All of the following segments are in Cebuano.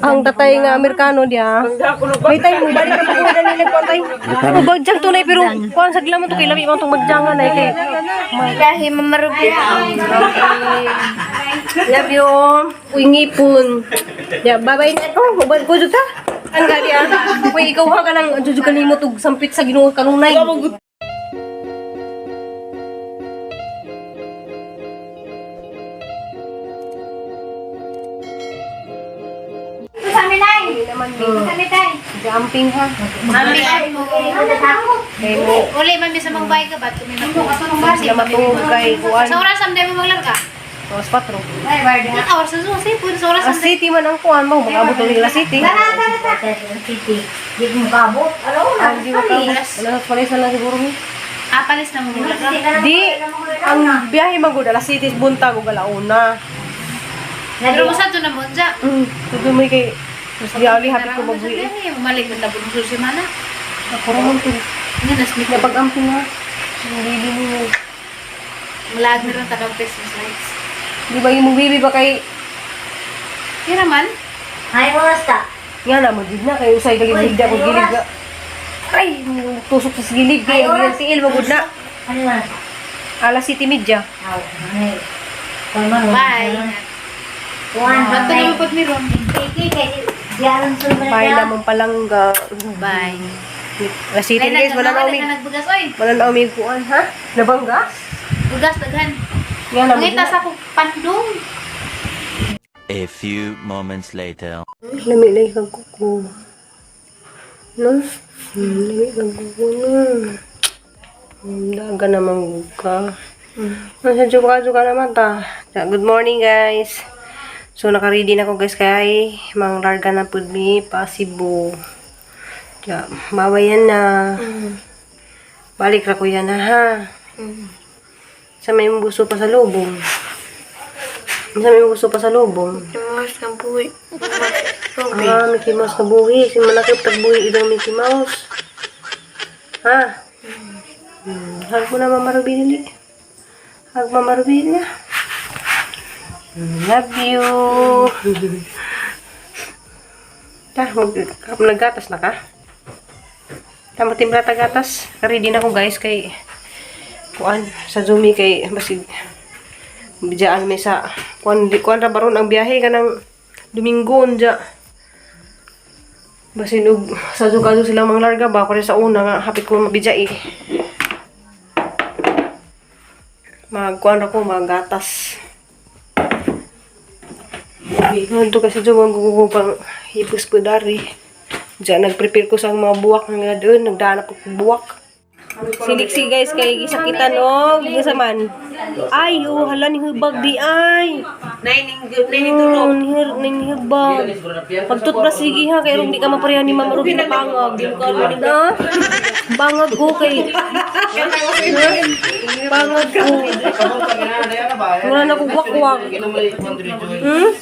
Ang tatay nga Amerikano diya. May tayo mo balik na pagkuha nila ko tay. Oh, bagjang tunay pero kuan sa gilamon to kay lami man tong bagjangan ay kay. Dahil mamarugi. Love you. Uy, ngipon. Ya, bye-bye na ko. Ubad ko jud ta. Ang gali ah. Uy, ikaw ha ka lang jud kalimot og sampit sa Ginoo kanunay. Sa amin ay. Sa amin tay. Jumping ha. Mami ay. Uli mami sa mga bahay ka ba? Tumimag. Sila matungog kay kuan. Sa oras am mo maglarga. Alas 4. Ang oras sa susi, pun sa oras Ang am. city man ang kuan mo, mag-abot ng la city. City. Di mo kaabot. Alaw na. Ang di mo ka. Wala sa lang siguro mi. Apalis na mo maglarga. Di ang biyahe man gud alas city buntag ug alauna. Pero mo sa to na mo dya. Tudo mo kay Mas di happy ko magbuhi. Bumalik na tapos mo semana. Ako ra man to. Nga nasmit Na pag-amping ha. Hindi din mo. Malag na rin tagang Christmas lights. Di ba yung baby ba kay Kira man. Ay, oras ta. nga na mo jud na kay usay kay gilid ko gilid ga. Ay, tusok sa gilid kay ang tiil mo gud na. Ano oras? Alas 7:30. Aw, ay. Kuan man. Bye. Kuan. Bato na mo pag meron. Kiki kay diaran sa Bye naman palangga. Bye. Alas 7 guys, wala na umi. Nagbugas oy. Wala na umi kuan ha? Nabangga? Bugas daghan. Nga na mo. Mangita sa akong pandong. A few moments later. Lami na kang kuko. No? Lami kang kuko no. Daga naman ka. Nasa juga juga naman ta. Ja, good morning guys. So naka-ready na ko guys kay manglarga na pud mi pa Cebu. Ja, bawayan na. Balik ra ko yan na ha. Sa may gusto pa sa lubong. Sa may gusto pa sa lubong. Mas ng buhi. Ah, Mickey Mouse na buhi. Si malaki pagbuhi idang Mickey Mouse. Ha? Hag mo na Mama Ruby dali. Hag Mama Ruby na. Love you. Ta, naggatas na ka? Tama timpla ta gatas. Ready na ko guys kay kuan sa Zoomi kay basig bidyaan may sa kuan di kuan ra baron ang biyahe kanang Domingo unja. Basin og sa Zugado sila manglarga ba kung sa una nga hapit ko mabidya eh. Magkuan ra ko magatas. Nandito kasi dyan mga pang hipos ko dari. Diyan, nag-prepare ko sa mga buwak nga doon. Nagdaan ako ng buwak. Siliksi guys, kay gisakitan o. Gisa man. Ay, oh, hala ni hubag di ay. Oh, ni hubag. Pagtutbras sige ha, kay rong di ka mapareha ni Mama Ruby na pangag. Na? Bangag ko kay. Bangag ko. Wala na ko wakwak. Hmm?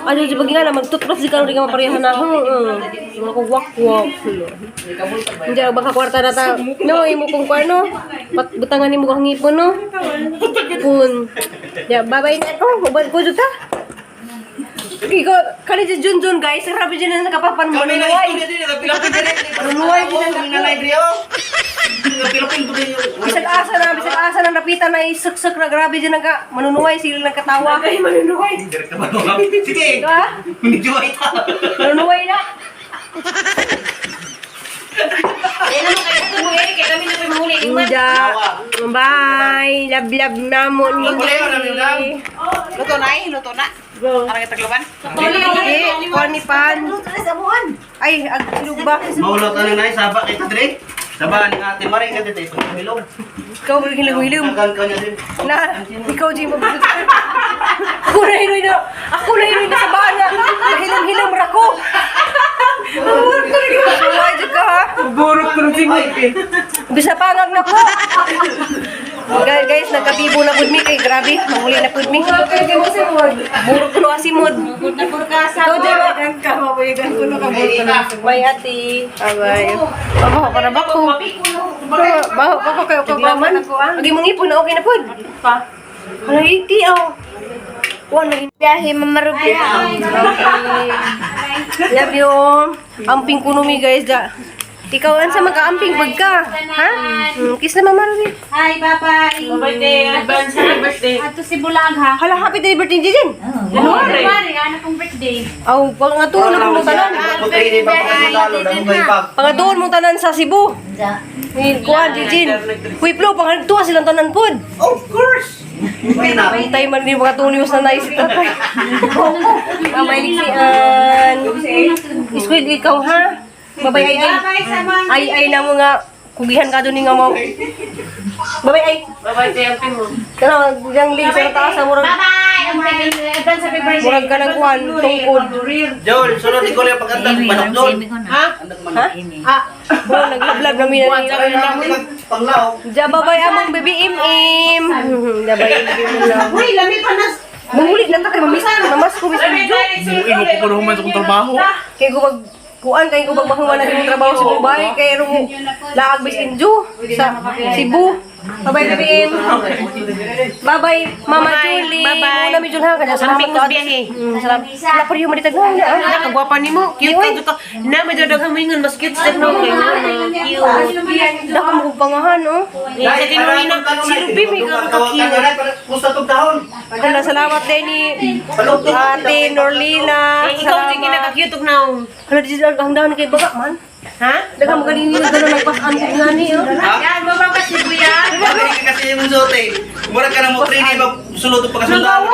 Ano di ba nga na magtutbras di ka rong di ka mapareha na. Wala ko wakwak. Hindi baka kwarta na ta. No, imo kung kuano. Pat butangan nimo kang ngipon no. Pun. Ya, bye-bye na ko. Ubad ko jud ta. Ikaw, kani si Junjun guys, grabe dyan na nakapapan mo. Kami na istorya din, nagapilapin din. Manunuay din ang Kami na live rio. Nagapilapin po din yung... Bisag asa na napitan na isuksok na grabe dyan nagka manunuay sila nagkatawa. Ay, manunuay. Direct na ba? Sige! Diba? Medyo ay ta. Manunuay na. Inja. Bye. Love, love na mo ni. Luto na eh, luto na. Para kita taglaban. Hindi, kuwan ni Pan. Ay, ag silog ba? Maulot ano na saba kita dre. Saba ni ate Maring ka dito pagkahilom. Ikaw ba hilom-hilom? Tagal ka niya din. Na, ikaw Jim. Ako na hinoy na. Ako na hinoy na sa bana. Nahilom-hilom ra ko. Sumay jud ka ha. Burot ko ng simot eh. Bisa pangag na po. Guys, guys, nagkabibo na pud mi kay grabe, mahuli na pud mi. Burot ko no asimod. Ikaw Jim. Bye ate. Bye. Baho ka na ba ko? Baho pa ko kayo kaglaman. Agi mong ipon na okay na pud. Hala iti aw. Wa na Dahil mamarugi. Okay. Love you. Amping kuno mi, guys, da. Ikaw ang sa magkaamping pag ka. Ha? Kiss na Mama Ruby. Hi, bye-bye. Birthday, advance happy birthday. Ato si Bulag ha. Hala, happy day birthday, Jijin. January, anak kong birthday. Aw, pangatuon na mong tanan. Putri ni pagkasundalo, damo kay pag. Pangatuon mong tanan sa Cebu. Ni kuan, Jijin. Uy, Flo, pangadtuwa silang tanan pod. Of course. Why not? Antay man din mga tunios na naisip tatay. Mamay liksian. Iskwil ikaw ha. Babay ay ay. Ay ay na mo nga kugihan ka doon nga mo. Babay ay. Bye-bye, te, mo. Kana yang lig sa taas sa murag Bye-bye! Advance happy birthday. murag ka ng kuan tungkod. Jol, sunod ni Kuya paganda manok Jol. Ha? Andag manok. Ah, Oh, naglablab na mina ni. Panglaw. Ja babay among baby im im. Babay im im lang. Uy, lami pa na. Mangulit na ta kay mamis mamas ko mis Lami tayo, Buin mo ko pa sa kong trabaho. Kay gubag kuan kay gubag mahuman na imong trabaho sa Mumbai kay ro laag bis inju sa Cebu. Bye-bye, baby Im. Bye-bye, Mama Julie. Bye-bye. Muna mi Jun ha kada salamat Samping ka. biyahe. Salamat. Wala pa rin yung maditag na. Nakagwapa ni mo. Cute ka dito. Na, medyo daghang moingon. Mas cute sa no. Cute. Dako mo pangahan oh. Sa tinulina, si Ruby may ka-cute. Kusta tong dahon. Hala, salamat din ni Ate Norlina. Eh, ikaw di kinaka-cute og naong. Hala, di ang dahon kay baga man. Ha? Daghang magaling niyo ganun nagpasan ko nga ni oh. Yan, mababa si Kuya. Magaling ka kasi yung suote. Mura ka na mo training ba sulod ang pagkasundalo.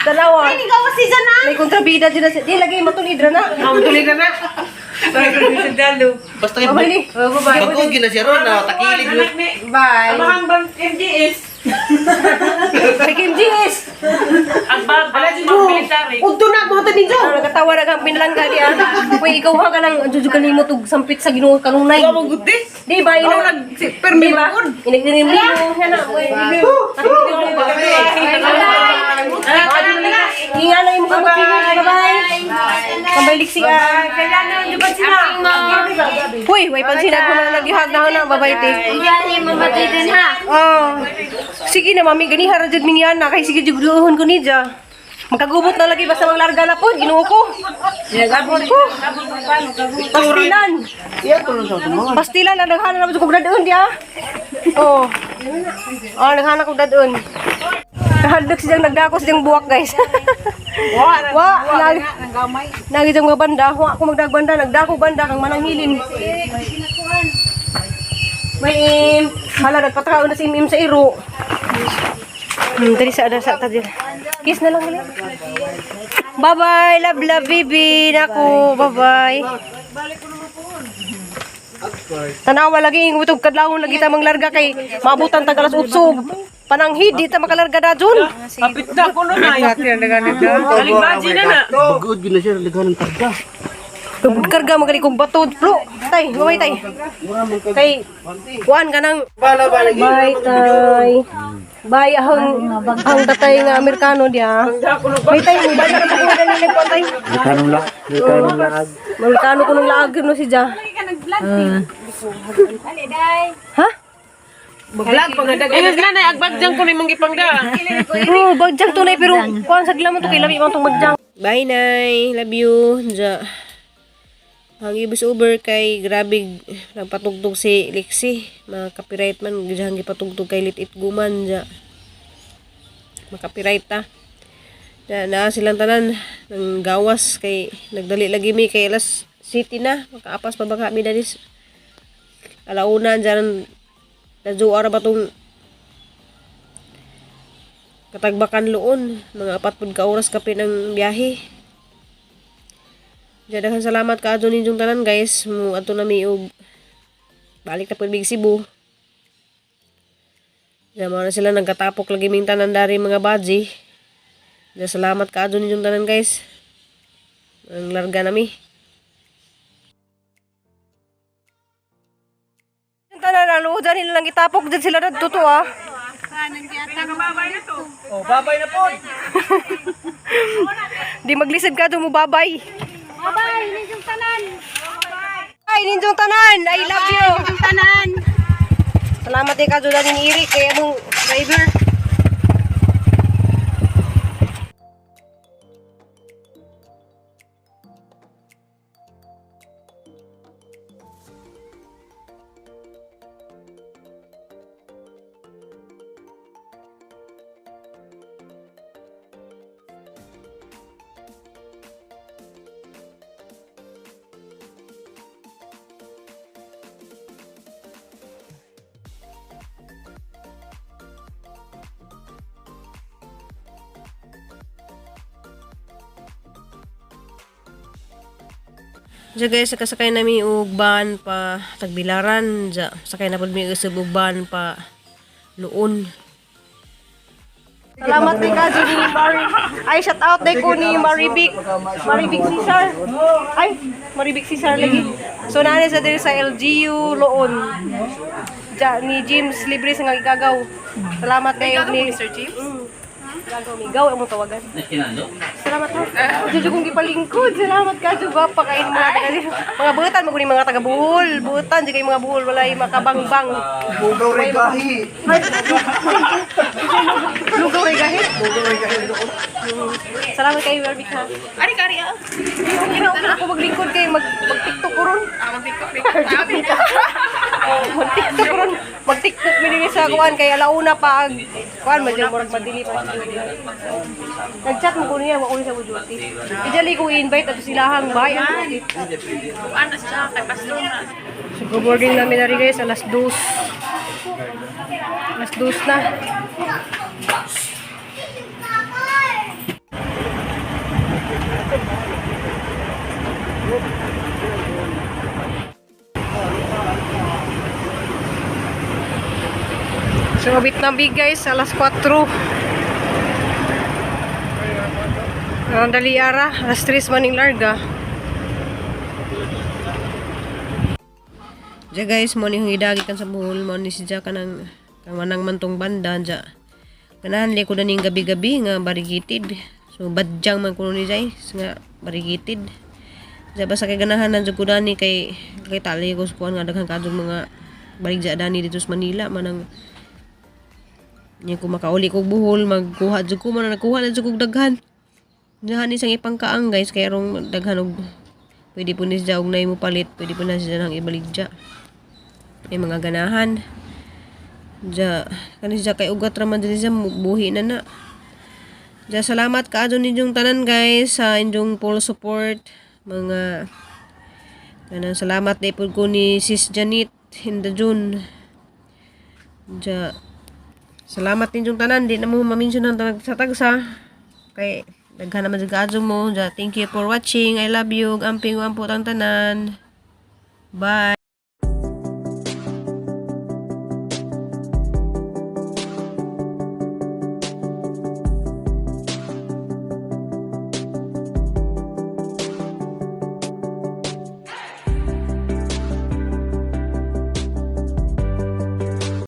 Dalawa. Ay, ikaw si Jana. May kontrabida dyan na siya. Di, lagi matulid ra na. Ang tuloy na na. Sundalo. Basta yung Babay ni. Bagog yun na siya ron, na takilig. Anak ni. Bye. Amahang bang MGS. Kay Kim GS. Ang bag, military. Udto na, mga tanin Ano, nagkatawa na kang pinalangga di ah. Uy, ikaw ha ka lang, juju ka nimo tug sampit sa Ginoo kanunay. Maguti. Di ba ina? Permi Di ba? Inagdinim nimo na uy. Inga na imo kamot. Bye-bye. Bye-bye liksi ah. Kailangan nyo ba sila? Uy, way pansin ako na nagihag na na bye-bye te. Yan, mamatay din ha. Oh. Sige na mami, ganiha ra jud minyan na kay sige jud ko ni ja. Makagubot na lagi basta maglarga na po, Ginoo ko. Oh. Pastilan. Pastilan ang naghanan na kog dadon diya. Oh. Oh, naghanan kog dadon. Kahadlok siyang nagdako siyang buwak, guys. Wa, nag nagi siyang mga banda, wa ko magdagbanda, nagdako banda kang mananghilin. May im, hala nagpatakaon na si Im Im sa iro. Dali sa ada sa tadi. Kiss na lang ulit. Bye-bye, love love baby. Nako, bye-bye. Tanawa lagi yung utog kadlawon lagi ta manglarga kay maabutan tag alas 8. Pananghid di ta makalarga na jud. Kapit na ko nun ay. Aligbaji na na. Bagod yun na siya, naghanan ng karga. Karga magali kog bato, bro. Tay, bye tay. Kay kuan ka nang Bala ba lagi? Bye, tay. Bye, ahang, ang tatay nga Amerikano diya. May tay, mo ba na ko na nila ko tay? Amerikanong la, Amerikanong laag. Amerikano ko nung laag no si Ja. Ha? Vlog pa nga dag. Ingat na agbagjang ko ni mong gipangda. Oh, bagjang tunay pero kuan sa man to kay lami man tong bagjang. Bye nay, love you. Ja. Ang ibis over kay grabe nagpatugtog si Lexi. Mga copyright man gidyan gipatugtog kay Lit It Guman ja. Makapiright ta. Na, naa silang tanan ng gawas kay nagdali lagi mi kay alas city na makaapas pa ba kami dalis alauna dyan nazuara ra ba tong katagbakan loon mga 4 pud ka oras kape ng biyahe. Diyan, daghang salamat kaadto ninyong tanan, guys. Mo adto na mi og balik na pud mig Cebu. Diyan mo na sila nagkatapok lagi ming tanan dari mga badji. Diyan, salamat kaadto ninyong tanan, guys. Ang larga nami. Yung tanan ang luod nila lang itapok dyan sila nagtuto ah. Oh, babay na po. Di maglisod ka mo babay. Bye-bye, ninyong tanan. Ay, ninjong tanan. I love you. Tanan. Salamat eh ka dyan ni Eric kaya mong driver. So guys, nakasakay nami og van pa Tagbilaran. Ja, sakay na pud mi usab og van pa Luon. Salamat ni Kajo ni Mari. Ay, shout out day ko ni Marivic. Marivic Cesar. Ay, Marivic Cesar lagi. So naani sa diri sa LGU Loon. Ja, ni James Libre sa nga gigagaw. Salamat kayo ni Sir James. Gagaw migaw ang tawagan. Salamat ha. Jojo kong gipalingkod. Salamat ka, Jojo. Gwapa kain mga taga mga butan mo ni mga taga Buhol. Butan jud kay mga Buhol walay makabangbang. Bugaw regahi. Lugaw ray gahi. Salamat kayo, Marvic ha. Ari kari ah. Okay na, okay na ako maglingkod kay mag mag-TikTok ko ron. Ah, mag-TikTok. Mag-TikTok ron. Mag-TikTok mi dinhi sa kuan kay alauna pa ag kuan medyo murag madili pa. Nag-chat mo ko niya, wa ko niya sa duty. Ijali ko i-invite ato silahang bay. Kuan na siya kay pastor na. So, boarding namin na rin guys, alas 2. Alas 2 na. So, mabit na big guys, alas 4. Ang dali ara, alas 3 maning larga. Diya guys, mo ni hangidagi kan sa Bohol, mo ni si Jack kanang kang manang mantong banda diya. Ganahan li ko na ning gabi-gabi nga barigitid. So badyang man kuno ni Jay nga barigitid. Diya basta kay ganahan na jud ko dani kay kay tali ko sa kuan nga daghan kadtong mga baligya dani dito sa Manila manang niya ko makauli kog Bohol magkuha jud ko man nakuha na jud kog daghan. Diyan ni sang ipangkaang guys kay arong daghan og pwede po ni siya og nay mo palit, pwede po na siya nang ibaligya may mga ganahan. Ja, kani siya kay ugat raman dyan siya, buhi na na. Ja, salamat kaadto ninyong tanan guys sa inyong full support. Mga kanang salamat na ipod ko ni Sis Janet in the June. Ja, salamat ninyong tanan. Di na mo ma-mention ang tag sa tagsa. Kay daghan naman jud kaadto mo. Ja, thank you for watching. I love you. Amping ampo tang tanan. Bye.